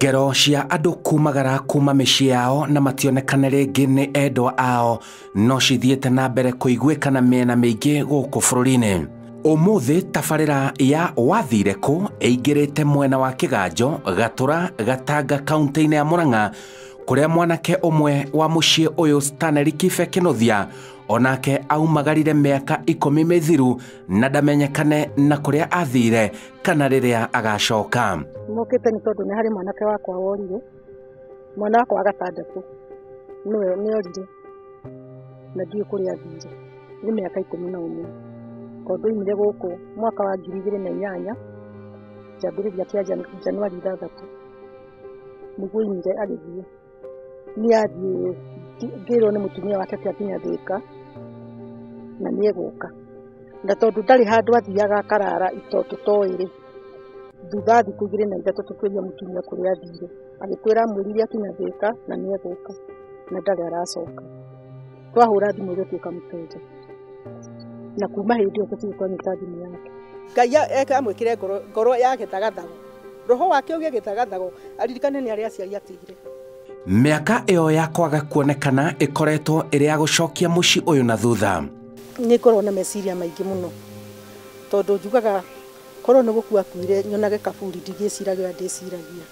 Ngero cia andũ kumagara kuma mĩciĩ yao na mationekane rĩngĩ nĩ endwa ao no cithiĩte na mbere kũiguĩkana mĩena mĩingĩ gũkũ bũrũri-inĩ. Ũmũthĩ tabarĩra ya wathire kũ ĩingĩrĩte mwena wa Kĩganjo, Gatũra, Gatanga kaunti-inĩ ya Murang'a kũrĩa mwanake ũmwe wa mũciĩ ũyũ Stanley Kibe Kĩnuthia onake aumagarire mĩaka 10 mĩthiru na ndamenyekane na kũrĩa athire kana rĩrĩa agacoka. Mokĩte nĩ tondũ nĩ harĩ mwanake wakwa worire, mwana wakwa wa gatandatũ nĩwe nĩorire na ndiũĩ kũrĩa athire, nĩ mĩaka 11 tondũ oimire gũkũ mwaka wa 2008 kĩambĩrĩria kĩa Januari 6 nĩguo oimire agĩthiĩ. Niĩ athiĩ ngĩrwo nĩ mũtumia wake atĩ akinya Thĩka na nĩegũka, na tondũ ndarĩ handũ athiaga akarara tũtoĩ rĩ, thutha wa thikũ 2 na 3 tũkĩũria mũtumia kũrĩa athire, agĩtwĩra amwĩrire akinya Thĩka na nĩegũka na ndarĩ aracoka. Twahũra thimũ ĩgĩtuĩka mũteja, na kuma hĩndĩ ĩyo tũtirĩ twanyita thimũ yake. Ngai amwĩkĩre ngoro ya gĩthagathago, roho wake ũgĩe gĩthagathago, aririkane nĩ arĩa aciari atigire. Mĩaka ĩyo ya kwaga kuonekana ĩkoretwo ĩrĩ ya gũcokia mũciĩ ũyũ na thutha. Nĩ ngoragwo na meciria maingĩ mũno tondũ njugaga korwo nĩ gũkua akuire nyonage kaburi ndigĩciragia ũrĩa ndĩciragia,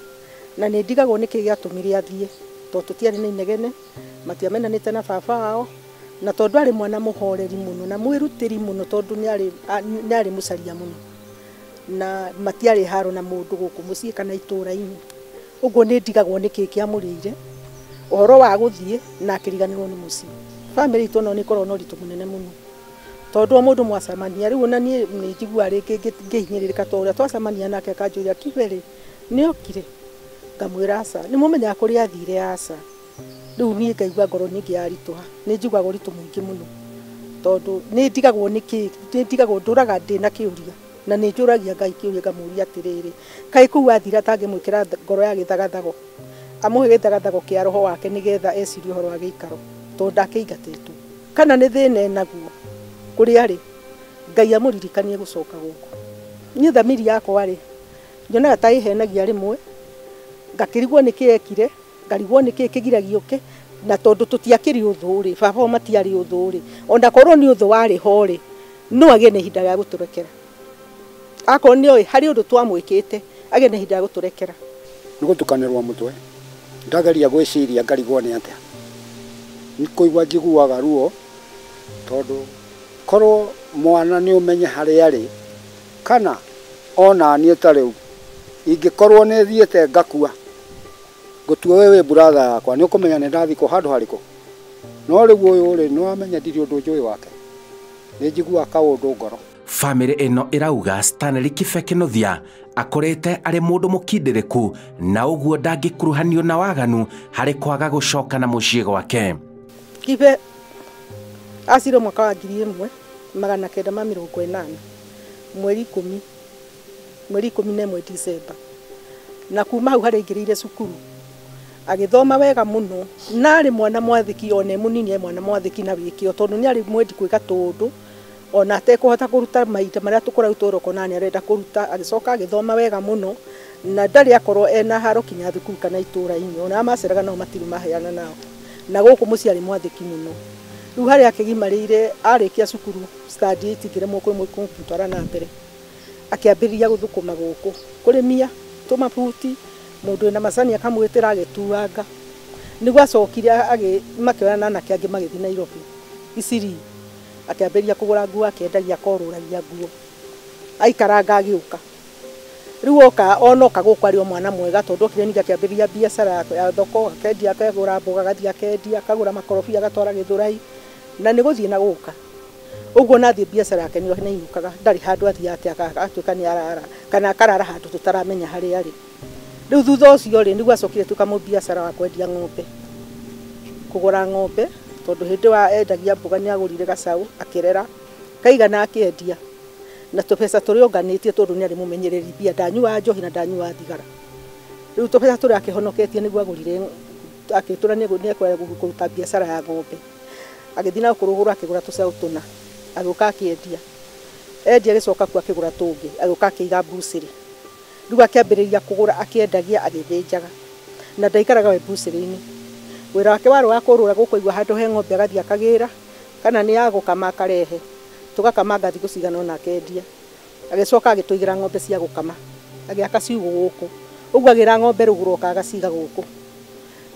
na nĩ ndigagwo nĩkĩ gĩatũmire athiĩ tondũ tũtiarĩ na inegene, matiamenanĩte na baba wao, na tondũ arĩ mwana mũhoreri mũno na mwĩrutĩri mũno tondũ nĩ arĩ mũcaria mũno na matiarĩ haro na mũndũ gũkũ mũciĩ kana itũũra-inĩ. Ũguo nĩ ndigagwo nĩkĩ kĩamũrĩire ũhoro wa gũthiĩ na akĩriganĩrwo nĩ mũciĩ. Bamĩrĩ itũ no nĩ ĩkoragwo na ũritũ mũnene mũno tondũ o mũndũ mwacemania rĩu ona niĩ nĩ njiguaga rĩngĩ ngĩhinyĩrĩrĩka tondũ ũrĩa twacemania nake akanjũria Kibe rĩ nĩokire, ngamwĩra aca, nĩmũmenyaga kũrĩa athire aca. Rĩu niĩ ngaigua ngoro ningĩ yaritũha, nĩ njiguaga ũritũ mũingĩ mũno tondũ nĩ ndigagwo nĩkĩ, nĩ ndigagwo ndũraga ndĩna kĩũria na nĩ njũragia Ngai kĩũria ngamũria atĩrĩrĩ, kaĩ kũu athire atangĩmwĩkĩra ngoro ya gĩthagathago, amũhe gĩthagathago kĩa roho wake nĩgetha ecirie ũhoro wa gĩikaro tondũ ndakĩingatĩtwo, kana nĩ thĩna enaguo kũrĩa arĩ, Ngai amũririkanie gũcoka gũkũ. Niĩ thamiri yakwa rĩ nyonaga ta ĩhenagia rĩmwe, ngakĩrigwo nĩkĩ ekire, ngarigwo nĩkĩ kĩgiragia ũke, na tondũ tũtiakĩrĩ ũthũ rĩ, baba o matiarĩ ũthũ rĩ, ona korwo nĩ ũthũ warĩ ho rĩ, no agĩe na ihinda rĩa gũtũrekera. Akorwo nĩoĩ harĩ ũndũ twamwĩkĩte, agĩe na ihinda rĩa gũtũrekera. Nĩ gũtukanĩrwo mũtwe, ndageria gwĩciria ngarigwo nĩ atĩa, nĩ kũigua njiguaga ruo tondũ korwo mwana nĩ ũmenye harĩa arĩ, kana ona niĩ ta rĩu ingĩkorwo nĩ thiĩte ngakua ngũtue we wĩ brother yakwa nĩ ũkũmenya nĩ ndathikwo handũ harĩkũ, no rĩu ũyũ rĩ nĩ wamenya ndirĩ ũndũ njũĩ wake, nĩ njiguaga kaũndũ ngoro. Bamĩrĩ ĩno ĩrauga Stanley Kibe Kĩnuthia akũrĩte arĩ mũndũ mũkindĩrĩku na ũguo ndangĩkuruhanio na waganu harĩ kwaga gũcoka na mũciĩ gwake. Kibe acirwo mwaka wa 1980 mweri 10 mweri 11 December, na kuma hau harĩa aingĩrĩire cukuru agĩthoma wega mũno na arĩ mwana mwathĩki, ona e mũnini e mwana mwathĩki na wĩkĩo tondũ nĩ arĩ mwendi gwĩka tũũndũ ona atekũhota kũruta maita marĩa tũkoretwo tũroko na nĩ arenda kũruta. Agĩcoka agĩthoma wega mũno na ndarĩ akorwo ena haro kinya thukuru kana itũũra-inĩ, ona arĩa maceraga nao matirĩ maheana nao, na gũkũ mũciĩ arĩ mwathĩki mũno. Rĩu harĩa akĩgimarĩire arĩkia cukuru standard 8 ngĩremwo kũmũtwara na mbere, akĩambĩrĩria gũthũkũma gũkũ kũrĩmia tũmabuti, mũndũ wĩna macani akamwĩtĩra agĩtuanga. Nĩguo acokire makĩoyana na anake angĩ magĩthiĩ Nairobi Isiri, akĩambĩrĩria kũgũra nguo, akĩendagia akorũragia nguo, aikaranga agĩũka. Rĩu oka onoka gũkũ arĩ o mwana mwega tondũ okire ningĩ akĩambĩrĩria biacara ya thoko, akendia, akagũra mboga agathiĩ akendia, akagũra makorobia agatwara Gĩthũrai, na nĩ gũthiĩ na gũka. Ũguo na athiĩ biacara yake nĩ ainũkaga, ndarĩ handũ athiaga atĩ agatuĩka nĩ arara kana akarara handũ tũtaramenya harĩa arĩ. Rĩu thutha ũcio rĩ nĩguo acokire atuĩka mũbiacara wa kwendia ng'ombe, kũgũra ng'ombe tondũ hĩndĩ ĩyo endagia mboga nĩ agũrire gacaũ akĩrera kaigana akĩendia, na tũbeca tũrĩa onganĩtie tondũ nĩ arĩ mũmenyereri mbia, ndanyuaga njohi na ndanyuaga thigara. Rĩu tũbeca tũrĩa akĩhonoketie nĩguo agũrire, akĩtũra nĩ ekwenda kũruta biacara ya ng'ombe. Agĩthiĩ na kũrũgũrũ akĩgũra tũcaũ tũna, agĩũka akĩendia, endia agĩcoka kuo akĩgũra tũngĩ, agĩũka akĩiga mbucĩrĩ. Rĩu akĩambĩrĩria kũgũra akĩendagia agĩthĩnjaga. Na ndaikaraga we mbucĩrĩ-inĩ. Wĩra wake warĩ wa kũrũra gũkũ aigua handũ he ng'ombe agathiĩ akagĩra, kana nĩ ya gũkama akarehe. Tũgakamanga thikũ cigana ũna akendia. Agĩcoka agĩtũigĩra ng'ombe cia gũkama, agĩaka ciugũ gũkũ. Ũguo agĩra ng'ombe rũgũrũ oka agaciga gũkũ.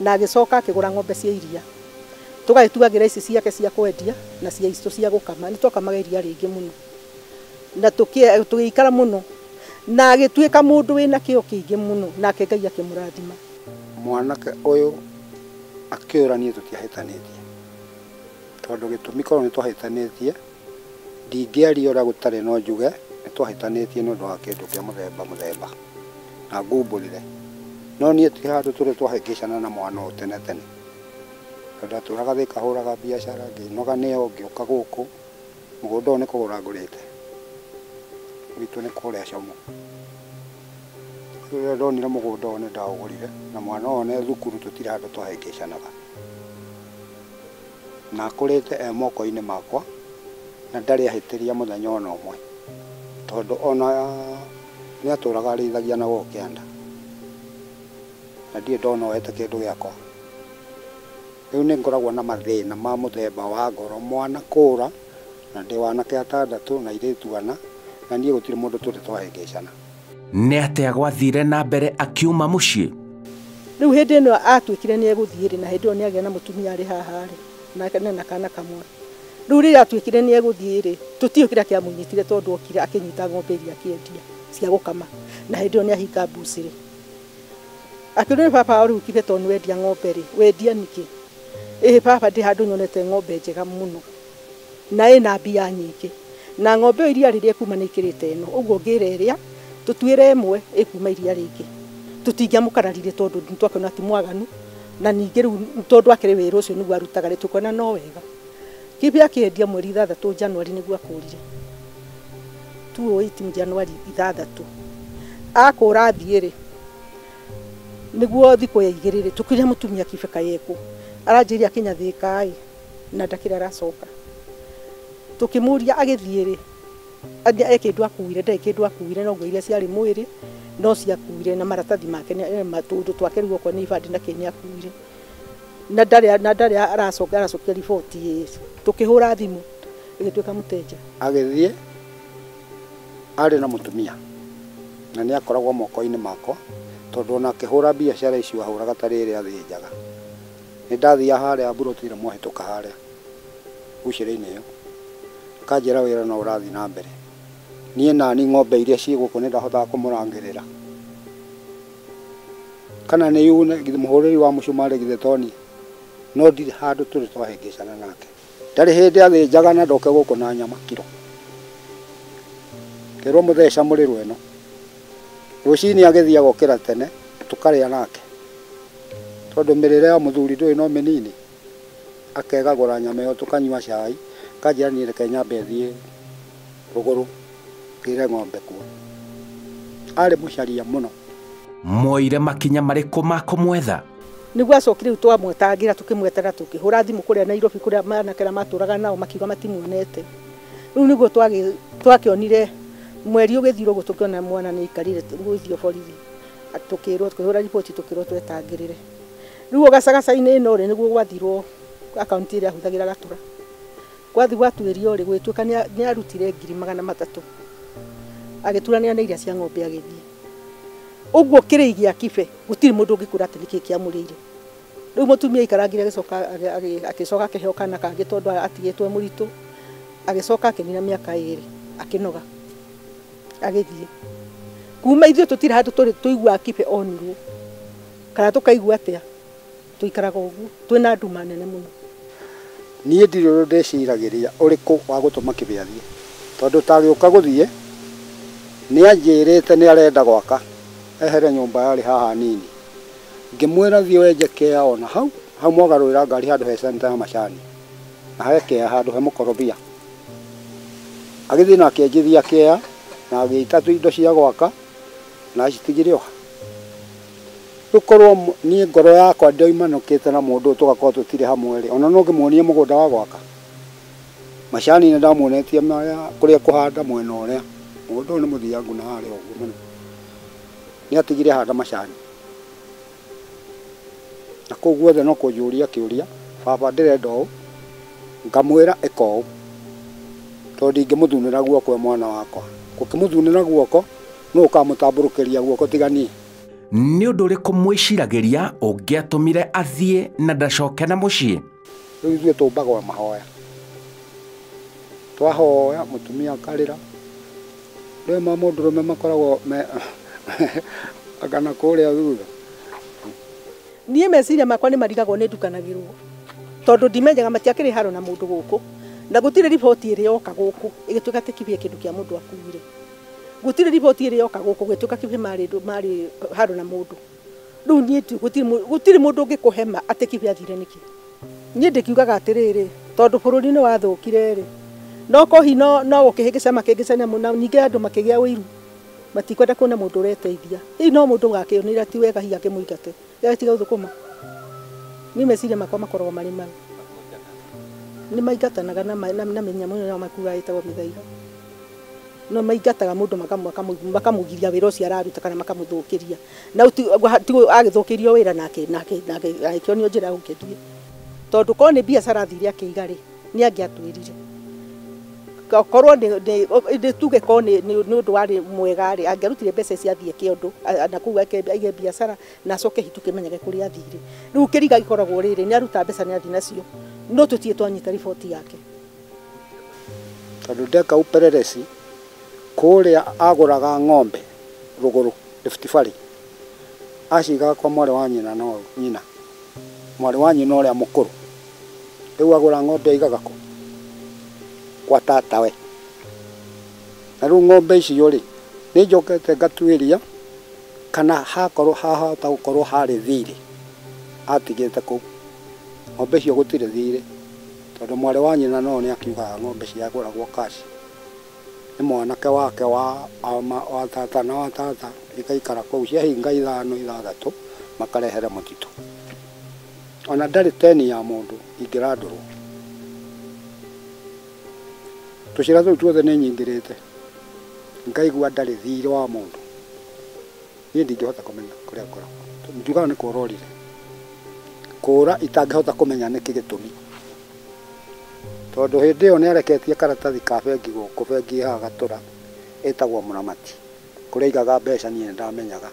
Na agĩcoka akĩgũra ng'ombe cia iria. Tũgagĩtugagĩra ici ciake cia kwendia na cia icũ cia gũkama. Nĩ twakamaga iria rĩingĩ mũno. Na tũgĩikara mũno. Na agĩtuĩka mũndũ wĩna kĩo kĩingĩ mũno, nake Ngai akĩmũrathima. Mwanake ũyũ akĩũra niĩ tũtiahĩtanĩtie. Tondũ gĩtũmi korwo nĩ twahĩtanĩtie, ndingĩaria ũrĩa gũtarĩ no njuge nĩ twahĩtanĩtie nĩ ũndũ wa kĩndũ kĩa mũthemba mũthemba na ngumbũrĩre. No niĩ ti handũ tũrĩ twahĩngĩcana na mwana ũyũ tene tene. Tondũ ndatũraga Thĩka hũraga biacara, ngĩnoga nĩyo ngĩũka gũkũ, mũgũnda ũyũ nĩ kũgũra ngũrĩte. Gwitũ nĩ kũrĩa Como. Rĩrĩa ndonire mũgũnda ũyũ nĩ ndaũgũrire, na mwana ũyũ nĩ thukuru tũtirĩ handũ twahĩngĩcanaga. Na akũrĩte e moko-inĩ makwa, na ndarĩ ahĩtĩria mũthenya ona ũmwe. Tondũ ona nĩ atũraga arĩithagia na gũkũ kĩanda. Na ndirĩ ndona oete kĩndũ gĩakwa. Rĩu nĩ ngoragwo na mathĩna ma mũthemba wa ngoro, mwana kũra, na ndĩ wanake atandatũ na airĩtu ana, na niĩ gũtirĩ mũndũ tũrĩ twahĩngĩcana. Nĩ atĩa gwathire na mbere akiuma mũciĩ? Rĩu hĩndĩ ĩno atuĩkire nĩ egũthiĩ rĩ, na hĩndĩ ĩyo nĩ agĩa na mũtumia arĩ haha rĩ, nake na kana kamwe. Rĩu rĩrĩa atuĩkire nĩ egũthiĩ rĩ, tũtiũĩ kĩrĩa kĩamũnyitire tondũ okire akĩnyita ng'ombe iria akĩendia cia gũkama, na hĩndĩ ĩyo nĩ ahinga mbucĩrĩ. Akĩũria baba rĩu kibe tondũ nĩ wendia ng'ombe rĩ, wendia nĩkĩ? Ĩhĩ baba ndĩ handũ nyonete ng'ombe njega mũno na ĩna mbia nyingĩ, na ng'ombe ĩyo iria rĩrĩa ĩkuma nĩ ĩkĩrĩte ĩno, ũguo ngĩra ĩrĩa tũtuĩre ĩmwe ĩkuma iria rĩingĩ. Tũtingĩamũkararirie tondũ nĩtwakĩona ti mwaganu, na ningĩ rĩu tondũ akĩrĩ wĩra ũcio nĩguo arutaga rĩ, tũkona no wega. Kibe akĩendia mweri 6 Januari nĩguo akũrire. 2008 Januari 6. Akũra athiĩ rĩ, nĩguo thikũ ya 2 rĩ, tũkĩria mũtumia Kibe kaĩ ekũ. Aranjĩrire akinya Thĩka ĩ, na ndakĩrĩ aracoka. Tũkĩmũria agĩthiĩ rĩ, e kĩndũ akuire, ndarĩ kĩndũ akuire, no nguo iria ciarĩ mwĩrĩ no ciakuire, na maratathi make tũndũ twake rĩu okorwo nĩ ibandĩ na kĩ nĩ akuire. Na ndarĩ aracoka, aracokia riboti ĩ. Tũkĩhũra thimũ ĩgĩtuĩka mũteja. Agĩthiĩ arĩ na mũtumia, na nĩ akoragwo moko-inĩ makwa, tondũ ona akĩhũra biacara icio ahũraga ta rĩrĩa athĩnjaga. Nĩ ndathiaga harĩa mburoti ĩrĩa mwahĩtũka harĩa mbucĩrĩ-inĩ ĩyo, akanjĩra wĩra no ũrathiĩ na mbere. Niĩ nani ng'ombe iria ciĩ gũkũ nĩ ndahotaga kũmũrangĩrĩra. Kana nĩ yune mũhũrĩri wa mũcumarĩ githĩ to niĩ, no ndirĩ handũ tũrĩ twahĩngĩcana nake. Ndarĩ hĩndĩ athĩnjaga na ndoke gũkũ na nyama kiro. Kĩrwo mũtheca mũrĩrwo ĩno. Rũcinĩ agĩthiĩ agokĩra tene tũkarĩa nake. Tondũ mĩrĩre ya mũthuri ndũĩ no mĩnini. Akegagũra nyama ĩyo tũkanyua cai, akanjĩra niĩ reke nyambe thiĩ rũgũrũ ngĩre ng'ombe kuo. Arĩ mũcaria mũno. Moire makinya marĩkũ ma kũmwetha? Nĩguo acokire rĩu twamwetangĩra tũkĩmwetera tũkĩhũra thimũ kũrĩa Nairobi kũrĩa anake arĩa matũraga nao makiuga matimuonete. Rĩu nĩguo twakĩonire mweri ũgĩthira ũguo tũkĩona mwana nĩ aikarire gũithio borithi. Tũkĩrwo, tũkĩhũra riboti tũkĩrwo twetangĩrĩre. Rĩu gacagaca-inĩ ĩno rĩ, nĩguo gwathirwo akaunti ĩrĩa ahũthagĩra Gatũra. Gwathiĩ gwatuĩrio rĩ, gũgĩtuĩka nĩ arutire 300,000. Agĩturanĩra na iria cia ng'ombe agĩthiĩ. Ũguo kĩrĩi gĩa Kibe gũtirĩ mũndũ ũngĩkwĩra atĩ nĩkĩĩ kĩamũrĩire. Rĩu mũtumia aikarangire agĩcoka akĩheo kana kangĩ tondũ atigĩtwo mũritũ. Agĩcoka akĩnina mĩaka 2 akĩnoga agĩthiĩ. Kuma ithuĩ tũtirĩ handũ tũrĩ tũiguaga Kibe onirwo kana tũkaigua atĩa, tũikaraga ũguo twĩna nduma nene mũno. Niĩ ndirĩ ũndũ ndĩciragĩria ũrĩkũ wa gũtũma Kibe athiĩ, tondũ tagĩũka gũthiĩ nĩ anjĩrĩte nĩ arenda gwaka ehere nyũmba yarĩ haha nini. Ngĩmwĩra thiĩ wenje kĩa ona hau hau mwagarũrĩra ngari handũ he center ya macani, na he kĩa handũ he mũkorobia. Agĩthiĩ na akĩenjithia kĩa na agĩita tu indo cia gwaka na acitigire o. Rĩu niĩ ngoro yakwa ndioimanũkĩte na mũndũ ũyũ tũgakorwo tũtirĩ hamwe rĩ, ona no ngĩmuonie mũgũnda wa gwaka. Macani nĩ ndamuonetie marĩa kũrĩa kũhanda mwena ũrĩa. Mũgũnda ũyũ nĩ mũthiangu na harĩa ũguo mũno. Nĩ atigire handa macani. Na kũu guothe no kũnjũria kĩũria, baba ndĩrenda ũũ, ngamwĩra ĩka ũũ, tondũ ndingĩmũthunĩra guoko e mwana wakwa. Gũkĩmũthunĩra guoko nũ ũkamũtambũrũkĩria guoko tiga niĩ. Nĩ ũndũ ũrĩkũ mwĩciragĩria ũngĩatũmire athiĩ na ndacoke na mũciĩ? Rĩu ithuĩ tũmbagwo mahoya, twahoya mũtumia akarĩra. Rĩu ma mũndũrũme makoragwo me kana kũrĩa thutha. Niĩ meciria makwa nĩ marigagwo nĩ ndukanagĩrwo, tondũ ndimenyaga matiakĩrĩ haro na mũndũ gũkũ, na gũtirĩ riboti ĩrĩ yoka gũkũ ĩgĩtuĩka atĩ Kibe kĩndũ kĩa mũndũ akuire. Gũtirĩ riboti ĩrĩ yoka gũkũ gũgĩtuĩka Kibe marĩ haro na mũndũ. Rĩu niĩ gũtirĩ mũndũ ũngĩkũhema atĩ Kibe athire nĩkĩ. Niĩ ndĩkiugaga atĩrĩrĩ, tondũ bũrũri nĩ wathũkire rĩ, no kohi no gũkĩhĩngĩca makĩhĩngĩcania mũno, ningĩ andũ makĩgĩa ũiru, matikwenda kuona mũndũ ũreteithia. Hihi no mũndũ gakĩonire ti wega, hihi akĩmũingate agatiga gũthũkũma. Niĩ meciria makwa makoragwo marĩ mau. Nĩ maingatanaga na mĩnyamũ ĩno yao makuaga ĩtagwo mĩthaiga. No maingataga mũndũ makamũgiria wĩra ũcio araruta kana makamũthũkĩria. Na agĩthũkĩrio wĩra nake agĩkĩonio njĩra ya gũkĩthiĩ. Tondũ korwo nĩ biacara athire akĩiga rĩ, nĩ angĩatwĩrire. Korwo nĩ tuge korwo nĩ ũndũ warĩ mwega rĩ, angĩarutire mbeca ici athiĩ kĩondo na kũu aige biacara na acoke hihi tũkĩmenyage kũrĩa athire. Rĩu kĩriga gĩkoragwo rĩrĩ, nĩ aruta mbeca nĩ athiĩ nacio, no tũtirĩ twanyita riboti yake. Tondũ ndeka upelelezi kũrĩa agũraga ng'ombe rũgũrũ Rift Valley, acigaga kwa mwarĩ wa nyina, no nyina mwarĩ wa nyina ũrĩa mũkũrũ. Rĩu agũra ng'ombe aigaga kũ? Kwa tatawe. Na rĩu ng'ombe icio rĩ, nĩ njokete ngatuĩria kana hakorwo hahota gũkorwo harĩ thirĩ atigĩte kũu. Ng'ombe icio gũtirĩ thirĩ, tondũ mwarĩ wa nyina no nĩ akiugaga ng'ombe ciagũragwo cash. Nĩ mwanake wake wa tata na wa tata, ikaikara kũu ciahinga ithano ithathatũ makarehere mũtitũ. Ona ndarĩ teni ya mũndũ ingĩrandũrwo. Tũcĩra tũu tuothe nĩ nyingĩrĩte, ngaigua ndarĩ thirĩ wa mũndũ. Niĩ ndingĩhota kũmenya kũrĩa akoragwo. Njugaga nĩ kũra orire, kũra itangĩhota kũmenya nĩkĩ gĩtũmi. Tondũ hĩndĩ ĩyo nĩ areketie karatathi ka bengi gũkũ, bengi haha Gatũra ĩtagwo Mũramati, kũrĩa aigaga mbeca niĩ nĩndamenyaga.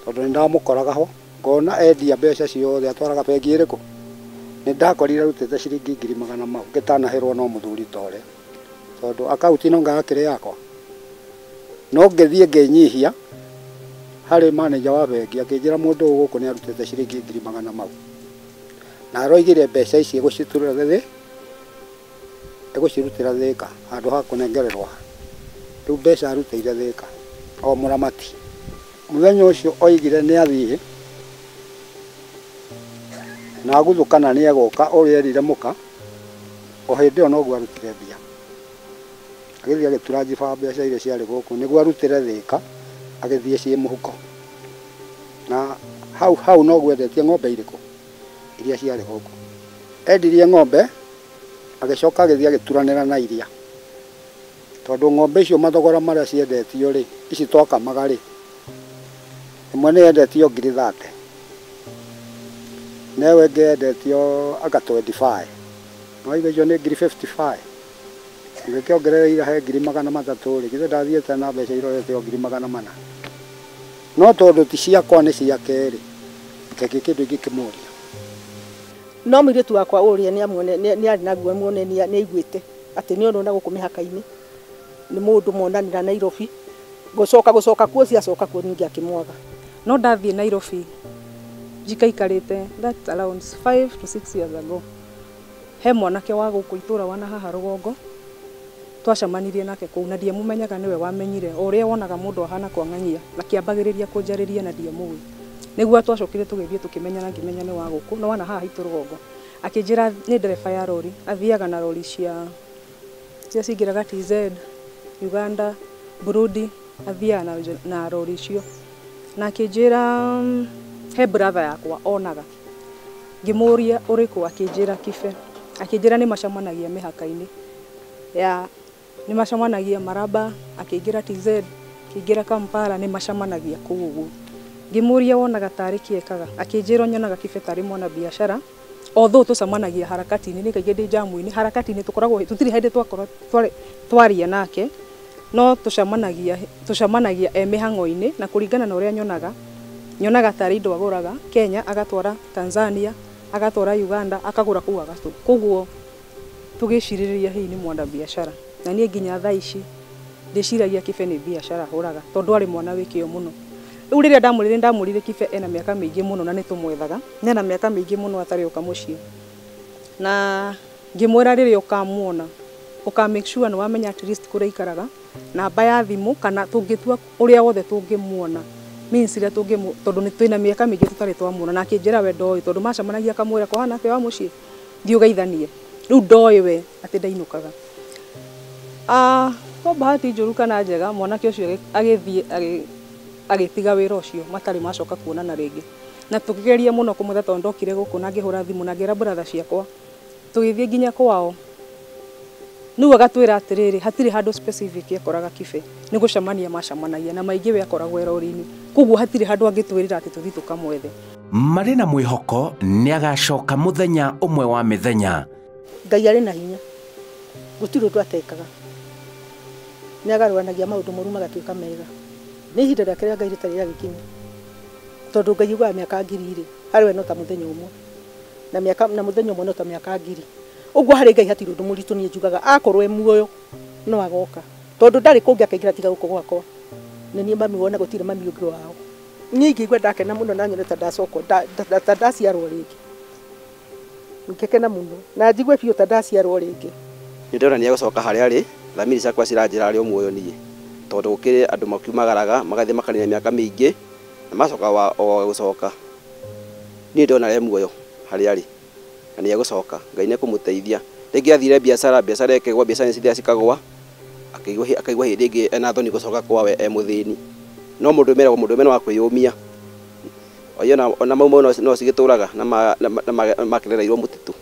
Tondũ nĩndamũkoraga ho, ngona endia mbeca ciothe atwaraga bengi ĩrĩkũ. Nĩndakorire arutĩte ciringi ngiri magana mau ngĩtanahĩrwo no mũthuri ta ũrĩa, tondũ akaunti no ngakĩrĩ yakwa. No ngĩthiĩ ngĩnyihia harĩ manager wa bengi, akĩnjĩra mũndũ ũyũ gũkũ nĩ arutĩte ciringi ngiri magana mau, na aroigire mbeca ici egũciturĩra thĩ, egũcirutĩra Thĩka handũ ha kũnengererwo. Rĩu mbeca arutĩire Thĩka o Mũramati. Mũthenya ũcio oigire nĩ athiĩ na aguthũkana nĩ egũka, ũrĩa erire mũka, o hĩndĩ ĩyo noguo arutire mbia. Agĩthiĩ agĩtura njiba mbeca iria ciarĩ gũkũ nĩguo arutĩre Thĩka, agĩthiĩ ciĩ mũhuko. Na hau hau noguo endetie ng'ombe irĩkũ iria ciarĩ gũkũ. Endirie ng'ombe agĩcoka agĩthiĩ agĩturanĩra na iria, tondũ ng'ombe icio mathogora marĩa ciendetio rĩ, ici twakamaga rĩ, ĩmwe nĩ yendetio ngiri 30, na ĩyo ĩngĩ yendetio anga 25, no icio nĩ ngiri 55. Ũngĩkĩongerera ira he ngiri 300 rĩ, githĩ ndathiĩte na mbeca irorete o ngiri 400. No tondũ ti ciakwa nĩ ciake rĩ, kĩngĩ kĩndũ ingĩkĩmũria. No mũirĩtu wakwa ũrĩa nĩ arĩ naguo muone nĩ aiguĩte atĩ nĩ onwo na gũkũ mĩhaka-inĩ nĩ mũndũ monanĩra Nairobi, gũcoka kuo ciacoka kuo ningĩ akĩmwaga. No ndathiĩ Nairobi njikaikarĩte, that's around 5 to 6 years ago, he mwanake wa gũkũ itũra wana haha rũgongo twacemanirie nake kũu, na ndiamũmenyaga nĩwe wamenyire o ũrĩa wonaga mũndũ ahana kwang'ang'ia, akĩambagĩrĩria kũnjarĩria na ndiamũĩ. Nĩguo twacokire tũgĩthiĩ tũkĩmenyana, ngĩmenya nĩ wa gũkũ no wana haha haitũ rũgongo. Akĩnjĩra nĩ ndereba ya rori, athiaga na rori cia cingĩraga TZ, Uganda, Burundi, athiaga na rori icio. Na akĩnjĩra he brother yakwa onaga, ngĩmũria ũrĩkũ, akĩnjĩra Kibe. Akĩnjĩra nĩ macemanagia mĩhaka-inĩ ya, nĩ macemanagia Maraba, akĩingĩra TZ, akĩingĩra Kampala, nĩ macemanagia kũu ũguo. Ngĩmũria wonaga tarĩ kĩ ekaga, akĩnjĩra nyonaga Kibe tarĩ mwana biacara. Although tũcemanagia harakati-inĩ, nĩ kaingĩ ndĩ jamu-inĩ, harakati-inĩ tũkoragwo tũtirĩ hĩndĩ twakorwo twaria nake, no tũcemanagia e mĩhang'o-inĩ, na kũringana na ũrĩa nyonaga, nyonaga tarĩ indo agũraga Kenya agatwara Tanzania, agatwara Uganda, akagũra kũu agatũ. Koguo tũgĩcirĩrĩria hihi nĩ mwana biacara. Na niĩ nginya thaa ici ndĩciragia Kibe nĩ biacara ahũraga, tondũ arĩ mwana wĩ kĩo mũno. Rĩu rĩrĩa ndamũrire Kibe ena mĩaka mĩingĩ mũno na nĩ tũmwethaga, ena mĩaka mĩingĩ mũno atarĩ ũka mũciĩ. Na ngĩmwĩra rĩrĩa ũkamuona, ũka make sure nĩ wamenya at least kũrĩa aikaraga, namba ya thimũ, kana tũngĩtua ũrĩa wothe tũngĩmuona, means iria tũngĩmu, tondũ nĩ twĩna mĩaka mĩingĩ tũtarĩ twamuona. Na akĩnjĩra we ndoĩ, tondũ macemanagia akamwĩra kũhana atĩa wa mũciĩ, thiĩ ũgeithanie. Rĩu ndoĩ we atĩ ndainũkaga. Kwa bahati njũru kana njega, mwanake ũcio agĩthiĩ agĩtiga wĩra ũcio, matarĩ macoka kuonana rĩngĩ. Na tũkĩgeria mũno kũmwetha tondũ ndokire gũkũ na ngĩhũra thimũ na ngĩra brother ciakwa, tũgĩthiĩ nginya kwao. Rĩu agatwĩra atĩrĩrĩ, hatirĩ handũ specific ekoraga Kibe, nĩ gũcemania macemanagia na maingĩ we akoragwo erori-inĩ, koguo hatirĩ handũ angĩtwĩrĩra atĩ tũthiĩ tũkamwethe. Marĩ na mwĩhoko nĩ agacoka mũthenya ũmwe wa mĩthenya. Ngai arĩ na hinya, gũtirĩ ũndũ atekaga, nĩ agarũranagia maũndũ moru magatuĩka mega. Nĩ ihinda rĩake rĩa Ngai rĩtarĩ rĩagĩkinya, tondũ Ngai ugaga mĩaka 1000 harĩ we no ta mũthenya ũmwe, na mĩaka na mũthenya ũmwe no ta mĩaka 1000. Ũguo harĩ Ngai hatirĩ ũndũ mũritũ. Niĩ njugaga akorwo e muoyo no agoka, tondũ ndarĩ kũngĩ akaingĩra tiga gũkũ gwakwa. Nĩ niĩ mami wona gũtirĩ mami ũngĩ wao. Niĩ ingĩigua ndakena mũno na nyone ta ndacokwo ta ndaciarwo rĩngĩ, ngĩkena mũno na njigue biũ ta ndaciarwo rĩngĩ. Nĩ ndĩrona nĩ egũcoka harĩa arĩ, thamiri ciakwa ciranjĩra arĩ o muoyo niĩ, tondũ gũkĩrĩ andũ makiumagaraga magathiĩ makanina mĩaka mĩingĩ na macoka o gũcoka. Niĩ ndĩrona e muoyo harĩa arĩ na nĩ egũcoka. Ngai nĩ ekũmũteithia. Rĩngĩ athire biacara, biacara ĩkĩgwa, biacara nĩ cithiaga cikagwa, akaigua hĩndĩ ĩngĩ ena thoni gũcoka kwawe e mũthĩni. No mũndũ meragwo mũndũ mena wa kwĩyũmia, ona mau no cigĩtũraga na makerereirwo mũtitũ.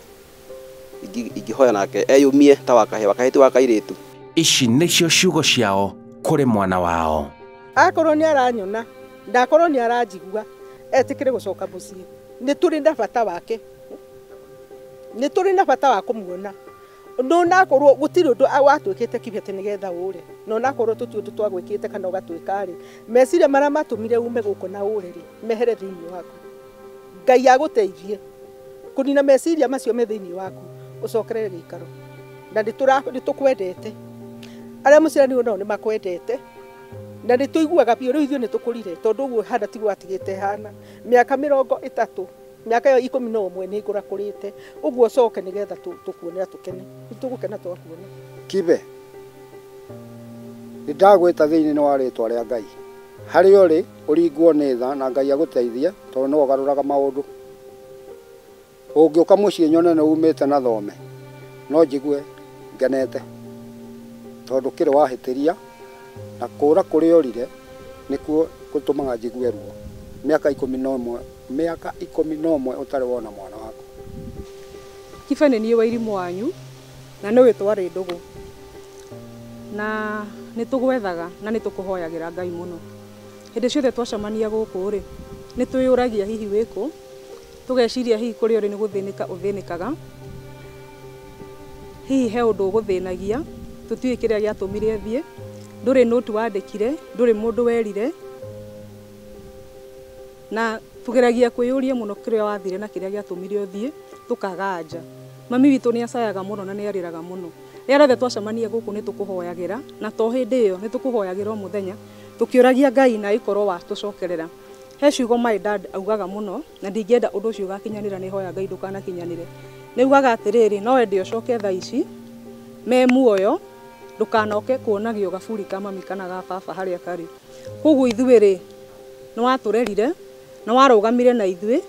Ingĩhoya nake eyũmie ta wakahe, wakahe ti wa kairĩtu. Ici nĩcio ciugo ciao kũrĩ mwana wao. Akorwo nĩ aranyona, ndakorwo nĩ aranjigua, etĩkĩre gũcoka mũciĩ. Nĩ tũrĩ na bata wake, nĩ tũrĩ na bata wa kũmuona. No nakorwo gũtirĩ ũndũ watwĩkĩte Kibe atĩ nĩgetha ũre, no nakorwo tũtirĩ ũndũ twagwĩkĩte kana ũgatwĩka rĩ, meciria marĩa matũmire ume gũkũ na ũre rĩ, mehere thĩinĩ waku. Ngai agũteithie kũnina meciria macio me thĩinĩ waku, ũcokerere gĩikaro. Na nĩ tũkwendete, arĩa mũciaranĩirwo nao nĩ makwendete, na nĩ tũiguaga biũ rĩu ithuĩ nĩ tũkũrire, tondũ ũguo hana tiguo watigĩte hana. Mĩaka 30, mĩaka ĩyo 11 nĩ ngũrakũrĩte, ũguo ũcoke nĩgetha tũkuone na tũkene. Nĩ tũgũkena twakuona. Kibe, nĩ ndagwĩta thĩinĩ wa rĩtwa rĩa Ngai. Harĩa ũrĩ ũringwo nĩ tha na Ngai agũteithie, tondũ nĩwe ũgarũraga maũndũ. Ũngĩũka mũciĩ nyone nĩ umĩte na thome, no njigue ngenete, tondũ kĩrĩ wahĩtĩria na kũra kũrĩa ũrire nĩkuo gũtũmaga njigue ruo. Mĩaka 11, mĩaka 11 ũtarĩ wona mwana waku. Kibe nĩ niĩ Wairimũ wanyu na nĩwe twarĩ ndũgũ, na nĩ tũgwethaga na nĩ tũkũhoyagĩra Ngai mũno. Hĩndĩ ciothe twacemania gũkũ rĩ, nĩ twĩyũragia hihi wĩkũ, tũgeciria hihi kũrĩa ũrĩ nĩ gũthĩnĩka ũthĩnĩkaga, hihi he ũndũ ũgũthĩnagia, tũtiũĩ kĩrĩa gĩatũmire athiĩ, ndũrĩ nũti wandĩkire, ndũrĩ mũndũ werire, na tũgeragia kwĩyũria mũno kĩrĩa wathire na kĩrĩa gĩatũmire ũthiĩ, tũkaga anja. Mami witũ nĩ acayaga mũno na nĩ arĩraga mũno. Rĩrĩa rĩothe twacemania gũkũ nĩ tũkũhoyagĩra, na to hĩndĩ ĩyo nĩ tũkũhoyagĩra o mũthenya, tũkĩũragia Ngai na ĩkorwo watũcokerera. He ciugo my dad augaga mũno, na ndingĩenda ũndũ ũcio ũgakinyanĩra, nĩ hoya Ngai ndũkanakinyanĩre. Nĩ augaga atĩrĩrĩ, no wende ũcoke thaa ici me muoyo, ndũkanoke kuonagio gaburi ka mami kana ga baba harĩa karĩ. Koguo ithuĩ rĩ, nĩ watũrerire, nĩ warũgamire na ithuĩ,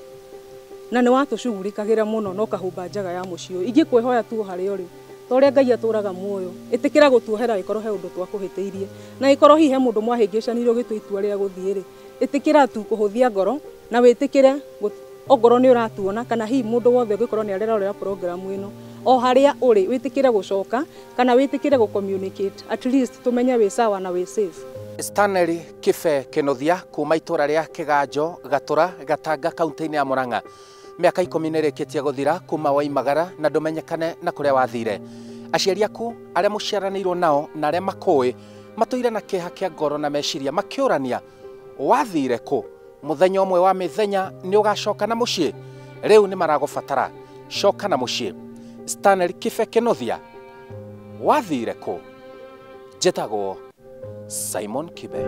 na nĩ watũcugurikagĩra mũno na ũkahumba njaga ya mũciĩ ũyũ. Ingĩkwĩhoya tu o harĩa ũrĩ, ta ũrĩa Ngai atũraga muoyo, ĩtĩkĩra gũtuohera ĩkorwo he ũndũ twakũhĩtĩirie, na ĩkorwo hihi he mũndũ mwahĩngĩcanire ũgĩtua itua rĩa gũthiĩ rĩ, ĩtĩkĩra tu kũhũthia ngoro na wĩtĩkĩre Ongorwo nĩ ũratuona kana hihi mũndũ wothe ũngĩkorwo nĩ arerorera program ĩno, o harĩa ũrĩ wĩtĩkĩre gũcoka kana wĩtĩkĩre gũ communicate, at least tũmenye wĩ sawa na wĩ safe. Stanley Kibe Kinuthia kuma itũra rĩa Kĩganjo, Gatũra, Gatanga, kaunti-inĩ ya Murang'a. Mĩaka 10 nĩ ĩrĩkĩtie gũthira kuma waimagara na ndũmenyekane na kũrĩa wathire. Aciari aku arĩa mũciaranĩirwo nao na arĩa makũĩ matũire na kĩeha kĩa ngoro na meciria makĩũrania wathire kũ. Mũthenya ũmwe wa mĩthenya nĩ ũgacoka na mũciĩ. Rĩu nĩ maragũbatara, coka na mũciĩ. Stanley Kibe Kinuthia, wathire kũ? Njĩtagwo Simon Kibe.